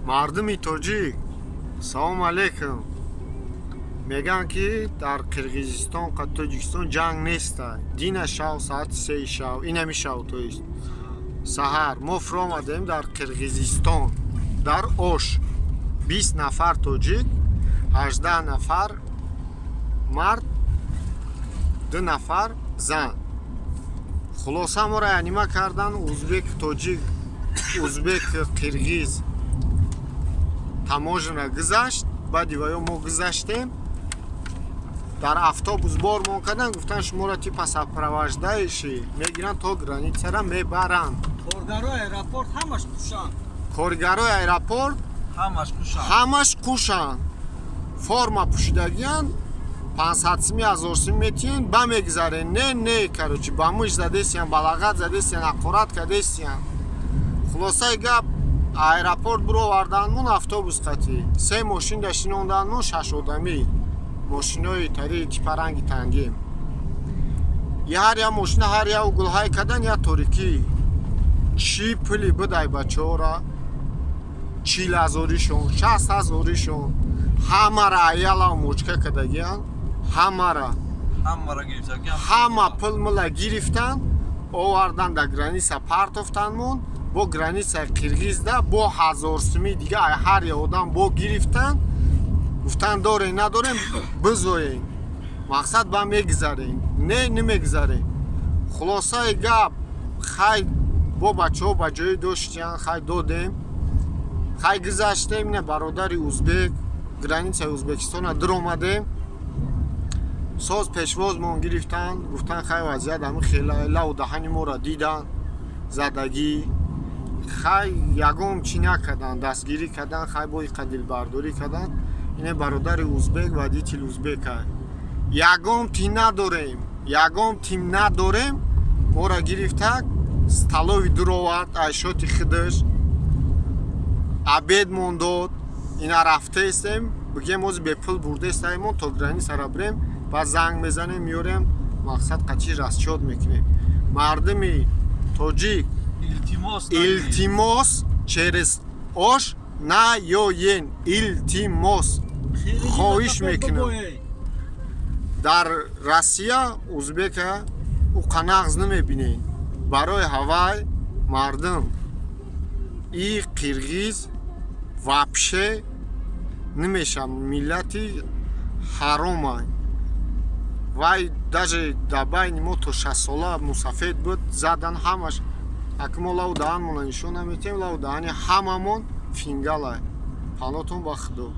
Мардуми тоҷик, салому алейкум. Мегӯянд, ки дар Қирғизистон қа Тоҷикистон ҷанг неста. Дина шав, соати 3 шав, инами шав, то есть саҳар, мо фуромадем дар Қирғизистон, дар Ош. 20 нафар тоҷик, 18 нафар мард, ду нафар зан. Хулоса, моро янима кардан узбек, тоҷик, узбек, қирғиз. Таможня гузашт, баъди ваё мо гузаштем. Дар автобус бормон кардан, гуфтан, шуморо типа сопровождающий мегиранд, то границара мебаранд. Коргарои аэропорт ҳамаш қушанд. Коргарои аэропорт ҳамаш қушанд. Ҳамаш қушанд, форма пӯшидагиянд. 500 сими, 1000 сими метиҳен, ба мегзарен. Не, не, короче, ба муш задесиян, балағат задесиян, ҳақорат кадесиян. Хулосаи гап, аэропорт буроварданмон автобус қатӣ, се мошин да шинонданмон, шаш одамӣ, мошинои тари типа ранги тангим. Ҳар як мошина ҳар як углҳай кардан, як торикӣ. Чӣ пули будай бачаҳора, 40 ҳазоришон, 60 ҳазоришон, ҳамара аяла мочка кардагиян, ҳамара. Ҳамаро гирифтагиам. Ҳама пул мула гирифтан, овардан, дар граница партофтанмон. Бо границаи қирғизда бо 1000 суми дига ай ҳар як одам бо гирифтан. Гуфтан, дорем, надорем, бизоем, мақсад ба мегзарем. Не, намегзарем. Хулосаи гап, хай, бо бачаҳо ба ҷои доштиян, хай, додем, хай, гузаштем. Ина бародари узбек, границаи Узбекистона дуромадем, соз пешвозмон гирифтанд. Гуфтан, хай, вазъият ҳами хела. Лаву даҳани моро дидан, задагӣ. Хай, ягон чӣ накардан, дастгирӣ кардан, хай, бо иқа дилбардорӣ кардан. Ине бародари узбек, водитель узбека. Ягон тим надорем, ягон тим надорем. Моро гирифтак, столовый дуровард, айшоти худаш обедмон дод. Ина рафтаистем, бигем, ози бепул бурдаистаимон, то границара бирем, баъд занг мезанем, меорем. Мақсад, қачи расчёт мекунем. Мардуми тоҷик, Илтимос. Илтимос, через Ош наёен, илтимос, хоҳиш мекунам. Дар Россия узбека уқа нағз намебинед. Барои ҳавай, мардум, и қирғиз вообще намеша, миллати ҳаромай. Вай даже дар байни мо то 60-сола мусафед буд, задан ҳамаш. Аки мо лаву даҳанмона нишон наметиҳем, лаву даҳани ҳамамон фингалай. Панотон ба Худо.